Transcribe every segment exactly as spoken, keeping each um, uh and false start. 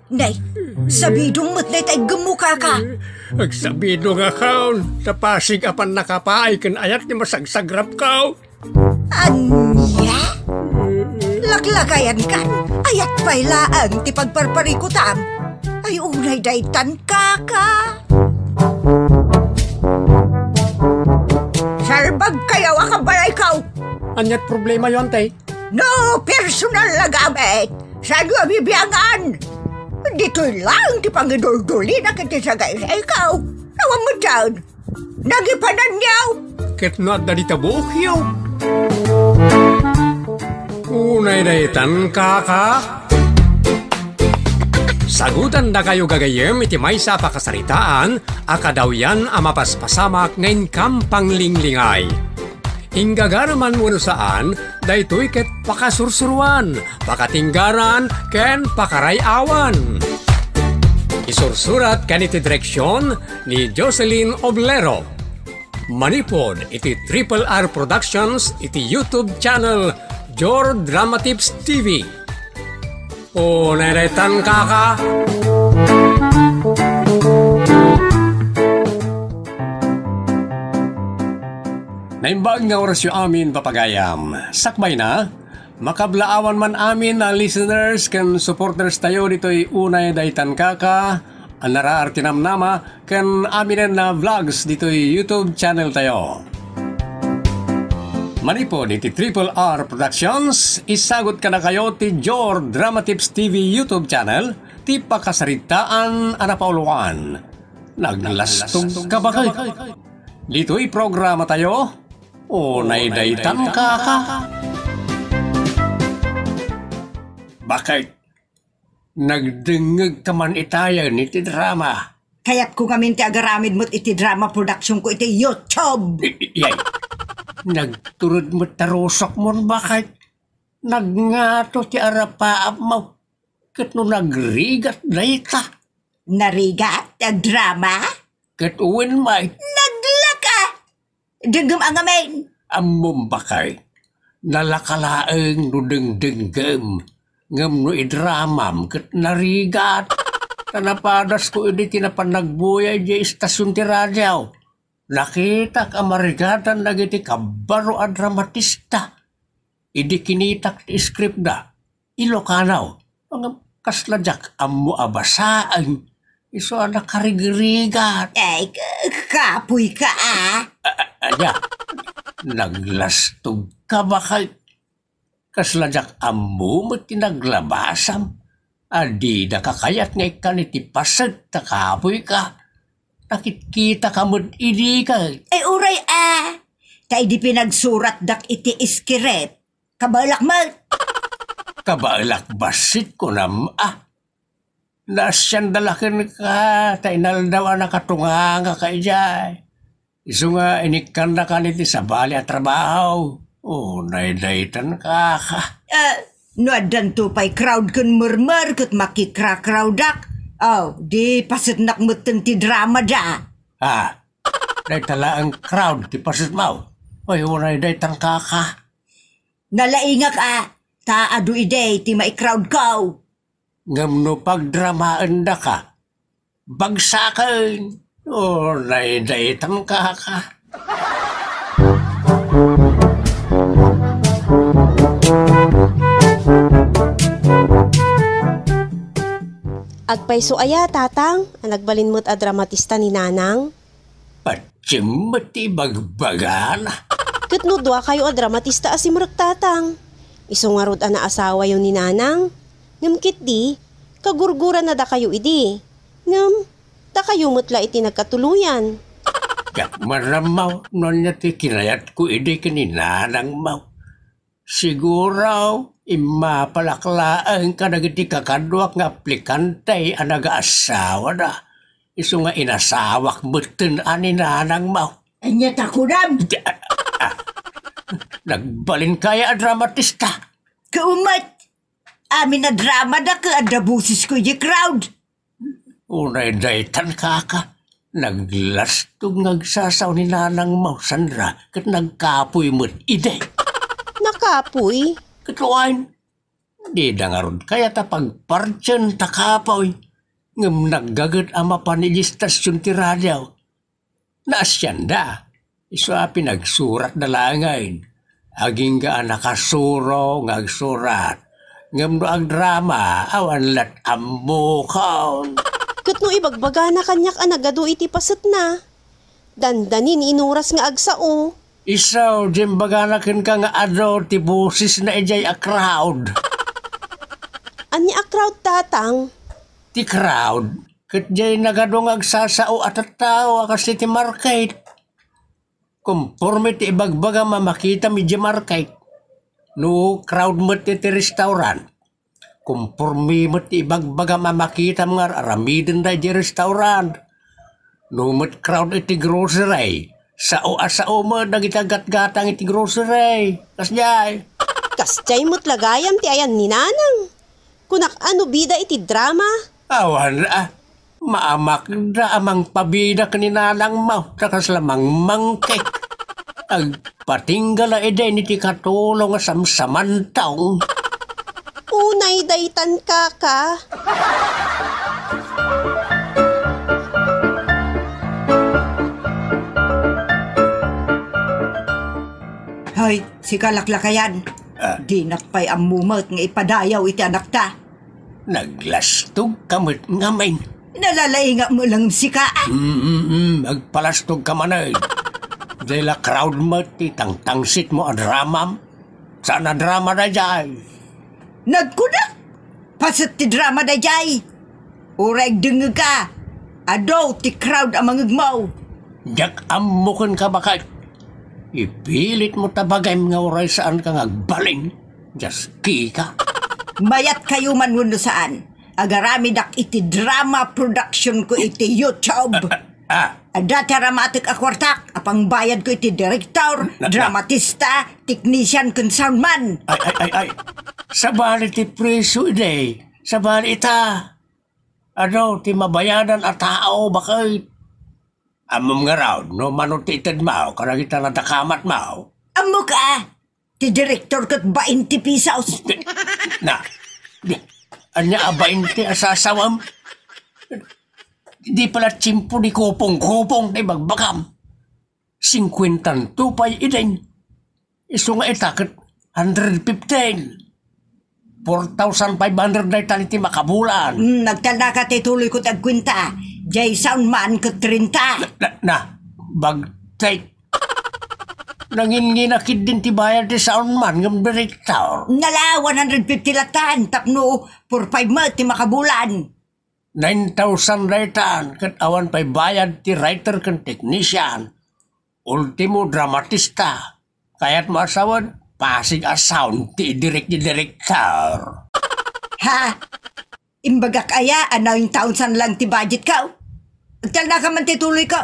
Nay, sabidong met dayta iggemmo, kaka. Agsabidongakon, ta pasig a pannakapaay ken ayat ti masagsagrapko. Ania? Laklakayankan, ayat pay laeng ti pagparparikutam. Ay, unay daytan, kaka. Salbagkayo a kabalayko. Aniat problemayo, ante? No personal a gamit, saanyo a bibiangan? Ditoy laeng ti pangiduldulina ken ti sagaysayko. Awan met dayta. Nagipananyo. Ket no adda dita buokyo. Unay daytan, kaka. Sagutandakayo gagayyem iti maysa a pakasaritaan a kadawyan a mapaspasamak nga inkam panglinglingay. Inggagaraman wenno saan, daytoy ket pakasursuroan, pakatinggaran, ken pakaray-awan. Isursurat ken iti direksion ni Jocelyn Oblero. Manipud iti Triple R Productions iti YouTube channel Jor Dramatips T V. Unay daytan, kaka. Naimbag nga orasyo amin, papagayam. Sakbayna, makablaawan man amin a listeners ken supporters tayo ditoy Unay Daytan, kaka, a naraar ti namnama ken aminen a vlogs ditoy YouTube channel tayo. Manipud iti Triple R Productions, isagut kadakayo ti Jor Dramatips T V YouTube channel ti pakasaritaan a napauluan. Naglastog ka, baket. Ditoy programa tayo, Unay Daytan, kaka. Baket, nagdengngeg ka man itayen iti drama. Kayatko ngamin ti agaramid met iti drama production ko iti YouTube. I-, i-, yay. Nagtured met ta rusokmon, baket. Nagngato ti arapaapmo. Ket no nagrigat dayta. Narigat ti agdrama? Ket wen met. Naglaka! Denggem a ngamin. Ammom, baket. Nalaka laeng no dengdenggem. Ngem no idramam ket narigat. Ta napadasko idi ti napan nagbuya idiay istasion ti radio. Nakitak a marigatan dagiti kabbaro a dramatista. Idi kinitak ti scriptda, Ilocano. Ngem kasla diak ammo a basaen, isu a nakarigrigat. Ay, k-, kapoy ka, a. A-, a-, ania? Naglastog ka, baket. Kasla diak ammo met ti naglabasam. A dida kakayat nga ikkan iti paset ta kapoy ka. Nakitkita ka met idi ka. Ay, uray, a. Ta idi pinagsuratdak iti script, kabaelak met. Kabaelak bassit, kunam, a. Naasianda la kenka, ta inaldaw a nakatunganga ka idiay. Isu nga inikkannaka iti sabali a trabaho. Unay daytan, kaka. Eh, no addanto pay crowd ken mermer ket makikra-crowdak. Oh, di pasetnak metten ti dramada. Ah, dayta laeng crowd ti pasetmo. Oy, unay daytan, kaka. Nalaingak a, ta adu idi ti mai-crowdko. Ngem no pagdramaendaka, bagsaken, unay daytan, kaka. Agpayso aya, Tatang, a nagbalin met a dramatista ni Nanang? Patiem met ti ibagbagana. Ket no duakayo a dramatista a simrek, Tatang, isu ngarud a naasawayo ni Nanang. Ngem ketdi, kagurgurannadakayo idi. Ngem, dakayo met la iti nagkatuloyan. Diak marammaw no ania ti kinayatko idi ken ni Nanangmo. Siguro, immapalak laeng kadagiti kakaduak nga aplikante a nagaasawada. Isu nga inasawak metten a ni Nanangmo. Ania ta kunam? Di, a, a, a. Nagbalinka aya a dramatista? Kaumot. Amin a dramada ket adda bosesko idiay crowd. Unay daytan, kaka. Naglastog nga agsasao ni Nanangmo, Sandra, ket nagkapoy met idi. Nakapoy? Ket wen, Dida ngarud kayat a pagpartien ta kapuy, ngem naggaget a mapan idiay istasion ti radio. Naasianda. Isu a pinagsuratda laengen. Agingga a nakasuro nga agsurat. Ngem no agdrama, awan lat ammokon. Ket no ibagbagana kaniak a nagadu iti pasetna, dandani ni inuras nga agsao. Isu, diay imbagana kenka nga adu ti bosesna idiay a crowd. Ania a crowd, Tatang? Ti crowd, ket diay nagadu nga agsasao a tattao a kas iti market. Konforme ti ibagbagam a makitam idiay market. No crowd met iti restaurant, konforme met ti ibagbagam a makitam nga ar-aramidenda idiay restaurant. No met crowd iti grocery, sao a sao met dagiti aggatgatang iti grocery. Kasdiay. Kasdiay met la gayam ti ayan ni Nanang. Kunak a no bida iti drama. Awan a. Maamakda a mangpabida ken ni Nanangmo, ta kasla mangmangkek. Agpatingga la idi iti katulong a samsamantong. Unay daytan, kaka. Hoy, sika laklakayan. Ah. Dinak pay ammo met nga ipadayaw iti anakta. Naglastog ka met ngamin. Nalalaingak met lang sika, ah. Mm, mm, mm. Agpalastog ka manen. Dayla crowd met ti tangtangsit mo a dramam. Saan a drama daydiay? Nagkunak, paset ti drama daydiay. Uray agdengngeg ka, adu ti crowd a mangngegmo. Diak ammo kenka, baket. Ipilit mo ta bagim nga uray saan ka nga agbalin. Diaski ka. Mayat kayo man wenno saan, agaramidak iti drama production ko iti YouTube. Ah. Adda ti aramatek a kuartak a pangbayad ko iti direktor, na, na. Dramatista, technician, ken soundman. Ay, ay, ay, ay. Sabali ti presyo idi. Sabali ita. Adu ti mabayadan a tao, baket. Ammom ngarud no mano ti itedmo kadagiti nadakamatmo? Ammok a, ti direktor ket bainte pesos. Na, di, ania a bainte a sasawem? Di pala tiempo ni kupong-kupong ti ibagbagam. Singkuentanto pay idin. Isu nga ita ket hundred fifteen. Four thousand five hundred daytan iti makabulan. Hmm, nagtalnaka ti tuloy ko ti agkuenta. Jay soundman ket trenta. Na, na, bagtek. Nanginginakid din ti bayad ti soundman ngem direktor. Nala, one hundred fifty latan, tapno four five met ti makabulan. Nine thousand daytan, ket awan pay bayad ti writer ken technician. Ultimo, dramatista. Kayatmo a sawen, Pasig a sound ti idirek ni direktor. Ha? Imbagak aya a nine thousand lang ti budget ko? Agtalnaka man ti tuloy ko.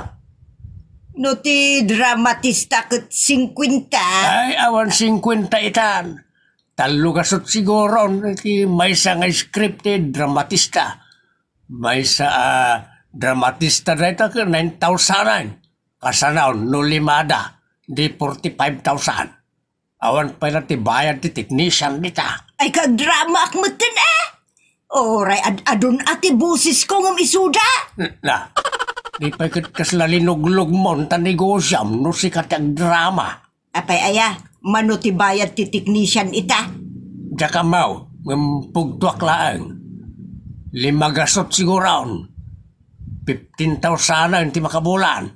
No ti dramatista ket singkuenta. Ay, awan singkuenta itan. Tallo gasut siguron ti maysa nga script ti dramatista. Maysa a dramatista dayta ket nine thousand. Kasano no limada, di forty-five thousand. Awan pay la ti bayad ti technician dita. Ay, kadramaak metten, eh. Oray ad-adun a ti bosesko ngem isuda. Na, di pay ket kasla linuglugmon ta negosiam no sika ti agdrama. Apay aya, mano ti bayad ti technician ita? Diak ammo, ngem pugtoak laeng. Lima gasut siguron. Fifteen thousand ti makabulan.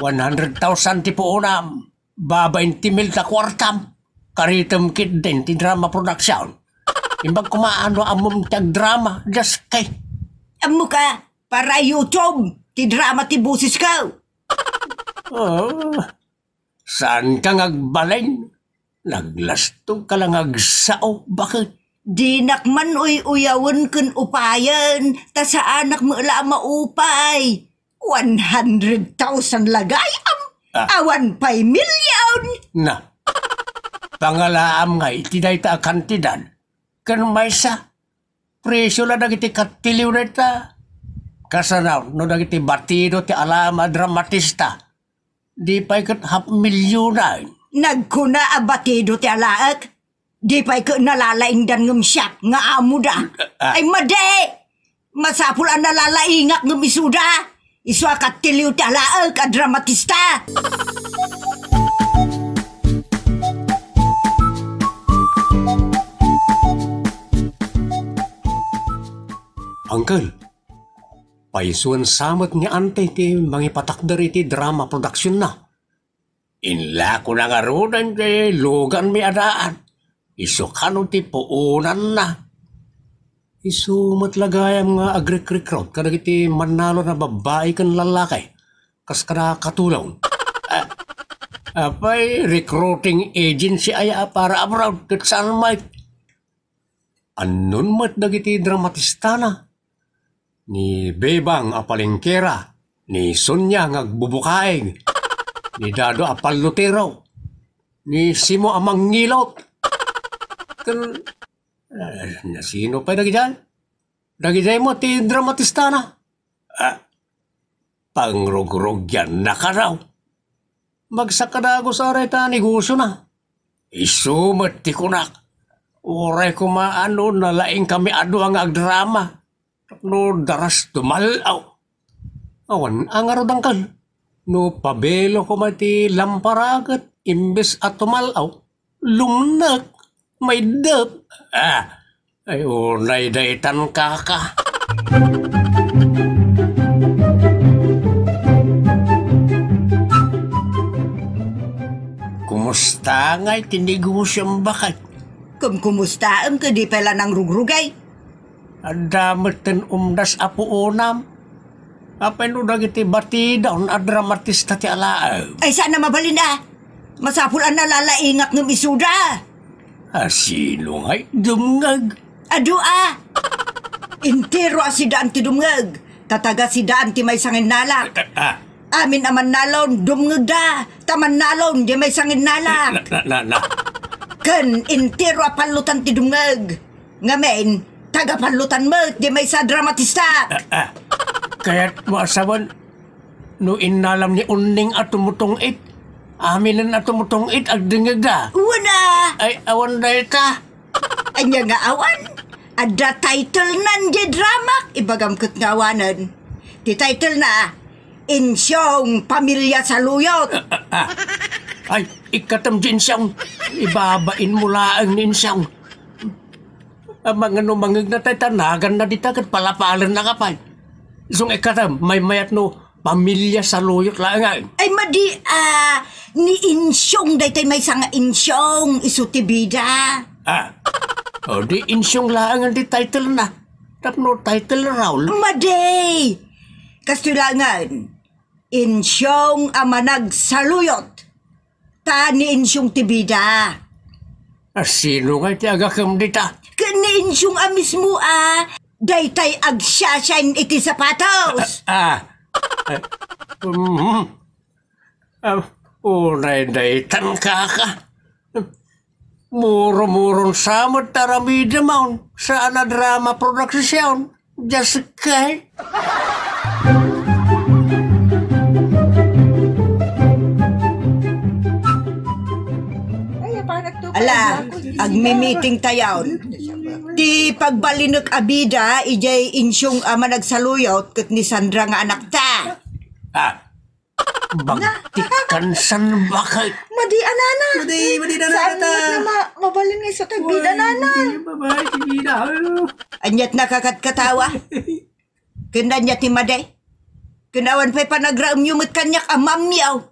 One hundred thousand ti puonam. Babain ti mil ta kuartam. Karitem ketdin ti drama production. Imbag koma no ammom ti agdrama, just kay. Ammo ka, para YouTube, ti drama ti bosesko. Oh. Saan ka nga agbalin? Naglastog ka lang agsao, baket? Dinak man uy-uyawen ken upayen, ta saanak met la a maupay. One hundred thousand la gayam, ah, awan pay million. Na, pangalaam ngay iti dayta a kantidad. Ken maysa, presyo la dagiti kattiliw dayta. Kasano no dagiti batido ti alaam a dramatista? Di pay ket half milyonan. Nagkuna a batido ti alaek? Di pay ket nalalaingdan ngem siak nga amoda. Ah. Ay, madi! Masapul a nalalaingak ngem isuda. Isu a kattiliw ti alaek a dramatista. Uncle, paisuen sa met ni Auntie ti mangipatakder iti drama production-na. Inlakona ngaruden ti luganmi a daan. Isu kano ti puonanna. Isu met la gayam nga agrekrekrut kadagiti mannalon a babbai ken lallaki, kas kada katulong. Ah, apay, recruiting agency aya para abroad, ket saan met? Annon met dagiti dramatistana? Ni Bebang a palengkera, ni Sonia nga agbubukaig, ni Dado a pallutero, ni Simo a mangngilot. Ken, ah, nasino pay dagidiay? Dagidiay met ti dramatistana. Ah, pangrugrugianna kano. Magsakadagus a dayta negosiona. Isu met ti kunak. Uray koma a no nalaingkami a dua nga agdrama. Tapno daras tumal-aw. Awan a ngarud, uncle. No pabelo koma ti lampara ket imbes a tumal-aw, lumnek, maiddep. Ah, ay, unay daytan, kaka. Kumusta ngay ti negosiom, baket? Kumkumustaem ket di pay la nangrugrugay. Adda metten umdas a puonam. Apay no dagiti batidon a dramatista ti alaem? Ay, saan a mabalin a. Masapul a nalalaingak ngem isuda. A, sino ngay dumngeg? Adu a. Entero a sidaan ti dumngeg. Ta taga sidaan ti maysa nga innalak. Ah, ah. Amin a mannalon, dumngegda. Ta mannalon, di maysa nga innalak. Na, na, na, na. Ken entero a pallotan ti dumngeg. Ngamin, taga-pallotan met di maysa a dramatista. Ah, ah. Kayatmo a sawen, no innalam ni Unning a tumutong-it, aminen a tumutong-it, agdengngegda. Wen a. Ay, awan dayta. Ania nga awan? Adda title-nan di dramak, ibagam ket nga awanen. Ti title-na, Insyong Pamilya Saluyot. Ah, ah, ah. Ay, ikkatem di Insyong. Ibabainmo laeng ni Insyong. Amangan no mangngegna tay tanaganna dita ket palapalenna ka pay. Isu nga ikkatem, maymayat no Pamilya Saluyot laeng. Ay, madi a, ni Insyong daytay maysa nga Insyong, isu ti bida. Ah. O, di Insyong laengen ti title-na. Tapno title role. Madi! Kastoy laengen, Insyong a Managsaluyot. Ta ni Insyong ti bida. A, sino ngay ti agakem dita? Ken ni Insyong a mismo a daytay agsiasiain iti sapatos. Ah, ah, mhm. Ah, unay daytan, kaka. Muro-muron sa met ti aramidem, saan a drama production. Just kay. Ala, agmi-meeting tayon. Ti pagbalinek a bida, idiay Insyong a Managsaluyot ket ni Sandra nga anakta. Ah, bagtikkan san bakay. Madi a nana. Madi, madi na. Saan nana mo ta ma-, mabalin nga isu ti bida, nana? Ay, babae, ti bida, oh. Aniat nakakatkatawa? Ken ania ti madi? Ken awan pay panagraemyo met kaniak a ma'am-yo.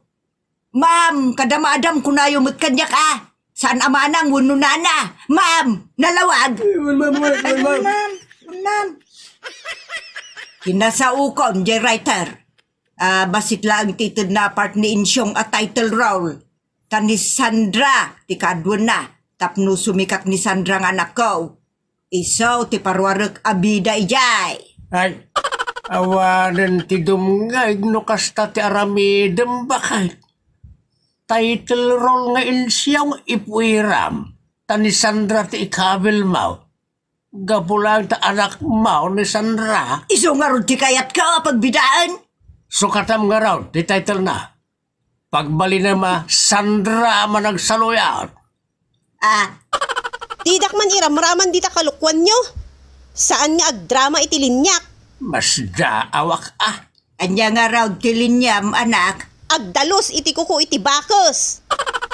Ma'am, kada madam kunayo met kaniak a. Saan a manang wenno nana? Ma'am, nalawag. Eh, wen, ma'am, wen, wen, ma'am. Ma'am, ma'am. Kinasaokon, jay writer. Ah, bassit laeng ti itedna a part ni Insyong a title role. Ta ni Sandra ti kaduenna tapno sumikat ni Sandra nga anakko. Isu ti paruarek a bida idiay. Ay, awanen ti dumngeg no kasta ti aramidem, baket. Title role nga Insyong ipuiram, ta ni Sandra ti ikabilmo. Gapu laeng ta anakmo ni Sandra. Isu ngarud ti kayatko a pagbidaen. Sukatam ngarud ti title-na. Pagbalinem a Sandra a Managsaluyot. Ah. Didak man iramraman dita kalokuanyo. Saan nga agdrama iti liniak. Masdaawak a. Ania ngarud ti liniam, anak? Agdalus iti kuko iti bakes.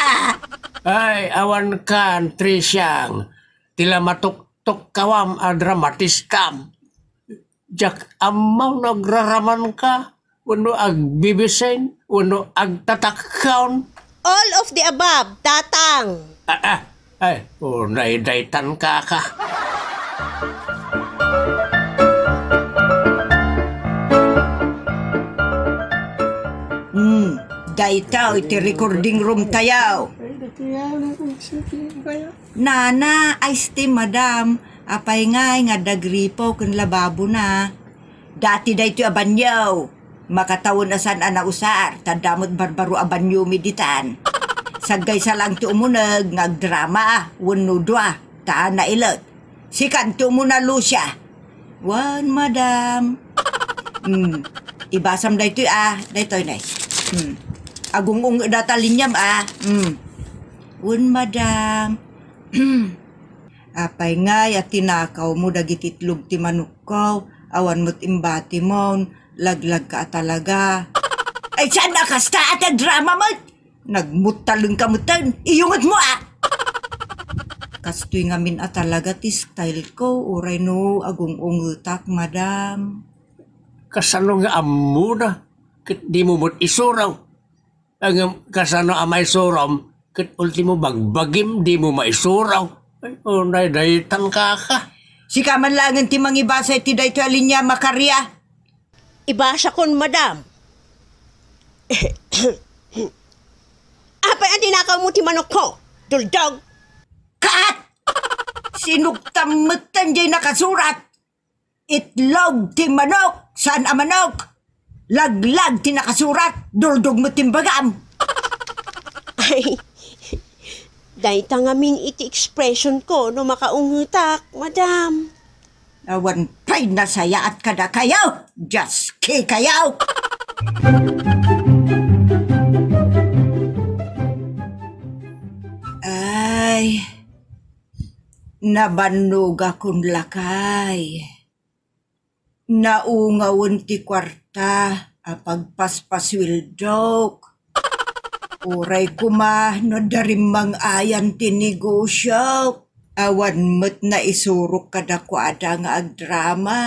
Ah! Ay, awan kan, Trisiang. Ti la matuktokkawam a dramatistam. Diak ammo no agraramanka, wenno agbibising, wenno agtatakkaon. All of the above, Tatang. Ah, ah. Ay, unay daytan, kaka. Hmm, dayta iti recording room tayo. Nana, ay sti, madam. Apay ngay nga adda gripo ken lababona? Dati daytoy a banyo. Makatawen a saan a nausar, ta adda met barbaro a banyomi ditan. Saggaysa laeng ti umuneg nga agdrama, wenno dua, ta nailet. Sikan ti umuna, Lucia. Wen, madam. Hmm. Ibasam daytoy, ah. Daytoy, nay. Hmm. Agung-ungeda ta liniam, ah. Hmm. Wen, madam. Apay ngay a tinakawmo dagiti itlog ti manokko, awan met imbatimon, laglagka a talaga. Ay, saan a kasta a ti drama met? Nagmuttalengka metten, iyungetmo a! Kastoy ngamin a talaga ti style ko, uray no agung-ungetak, madam. Kasano nga ammona? Ket dimo met isuro? Ngem kasano a maisurom? Ket ultimo bagbagim, dimo maisuro. Ay, unay daytan, kaka. Sika man laengen ti mangibasa iti daytoy a linia, Makaria. Ibasakon, madam. Apay a dinakawmo ti manokko, duldog? Kat! Sinuktam metten jay nakasurat. Itlog ti manok, saan a manok. Laglag ti nakasurat, duldog met ti imbagam. Ay, dayta ngamin iti expression ko no makaungetak, madam. Awan pay nasayaat kadakayo, Dios ki kayo! Ay, nabannogakon lakay. Naungawen ti kuarta a pagpaspaswildok. Uray koma no adda rimmang-ayan ti negosiok. Awan met naisurok kadakuada nga agdrama.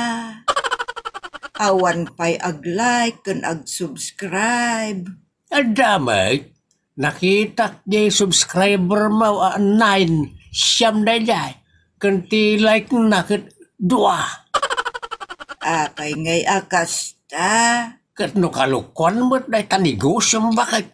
Awan pay ag-like ken ag-subscribe. Adda met, nakitak jay subscriber mo a nine, siam daydiay, ken ti like na ket dua. Apay ngay a kasta? Ket no kalokuan met dayta negosiom, baket,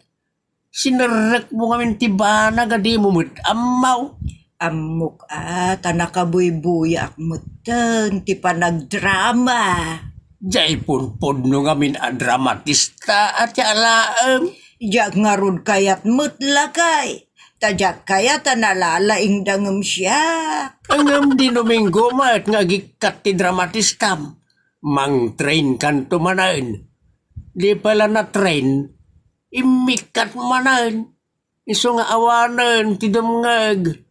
sinerrekmo ngamin ti banag a dimo met ammo. Ammok a, ta nakabuybuyaak metten ti panagdrama. Jay punpudno ngamin a dramatista a ti alaem. Diak ngarud kayat met lakay, ta diak kayat a nalalaingda ngem siak. Ngem di Domingo met nga agikkat ti dramatistam. Mangtrain kanto manen. Di pay la natrain, immikkat manen. Isu nga awanen ti dumngeg,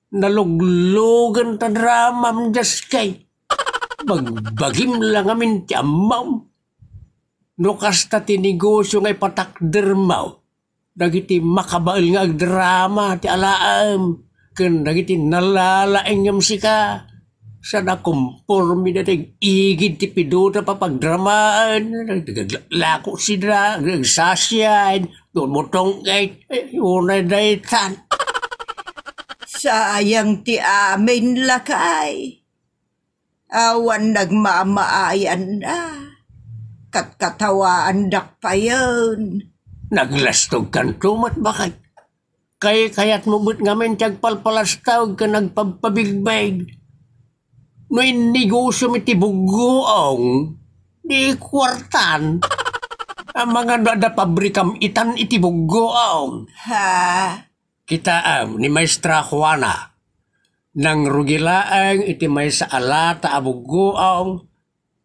naluglugen ta dramam, Dios kay. Bagbagim la ngamin ti ammom. No kasta ti negosio nga ipatakdermo, dagiti makabael nga agdrama ti alaem, ken dagiti nalalaengngem sika, saan a kompormi dayta ig-igid ti piduta papagdramaen, naglaglako sida, nagsasian, tumutong-, eh, eh, unay daytan. Sayang ti amin, lakay. Awan nagmamaayanna. Katkatawaandak payen. Naglastogkanto met, baket. Kaykayatmo met ngamin ti agpalpalastog ken agpabpabigbeg. No innegosiomi ti buggoong, di kuartan. Amangan no adda pabrikam itan iti buggoong. Ha? Kitaem ni Maestra Juana, nangrugi laeng iti maysa a lata a buggoong,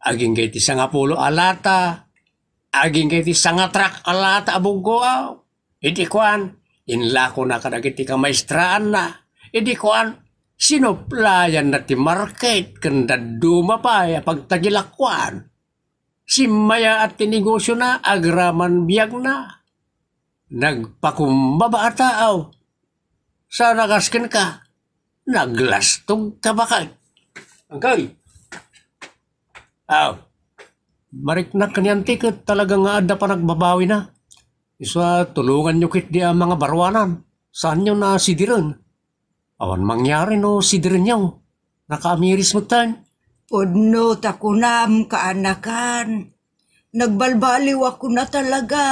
agingga iti sangapulo a lata, agingga iti sangatrak a lata a buggoong. Idi kuan, inlakona kadagiti kamaestraanna. Idi kuan, Sinuplayanna ti market ken dadduma pay a pagtagilakuan. Simmayaat ti negosiona agraman biagna. Nagpakumbaba a tao. Saan a kas kenka, naglastog ka baket. Angkel! Aw, mariknak ken ni Auntie ket talaga nga adda panagbabawina. Isu a tulonganyo ketdi a mangabaruanan. Saanyo a sidiren. Awan mangyari no sidirenyo. Nakaamiris metten. Pudno ta kunam, kaanakan. Nagbalbaliw ako na talaga.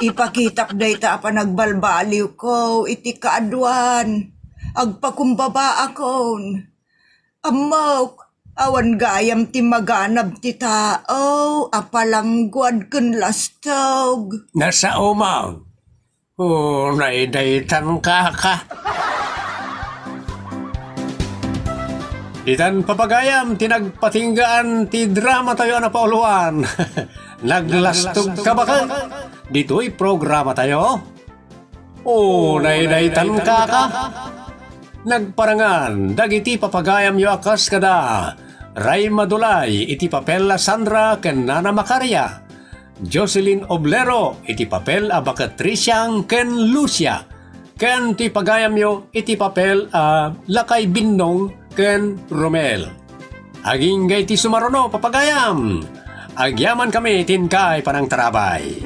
Ipakitak dayta a panagbalbaliwko iti kaaduan. Agpakumbaba akon. Ammok, awan gayam ti maganab ti tao a palangguad ken lastog. Nasaomang. O, naidaytan kaka. Ditan papagayam ti nagpatinggaan ti drama tayo a napauluan. Naglastog ka baket? Ditoy programa tayo. O, naidaytan kaka. Nagparangan dagiti papagayamyo a kas kada Ray Madulay iti papel a Sandra ken Nana Macaria. Jocelyn Oblero iti papel a Baket Risiang ken Lucia, ken ti pagayamyo iti papel a Lakay Binnong ken Romel. Agingga iti sumaruno, papagayam! Agyaman kami ti inkay panangtarabay.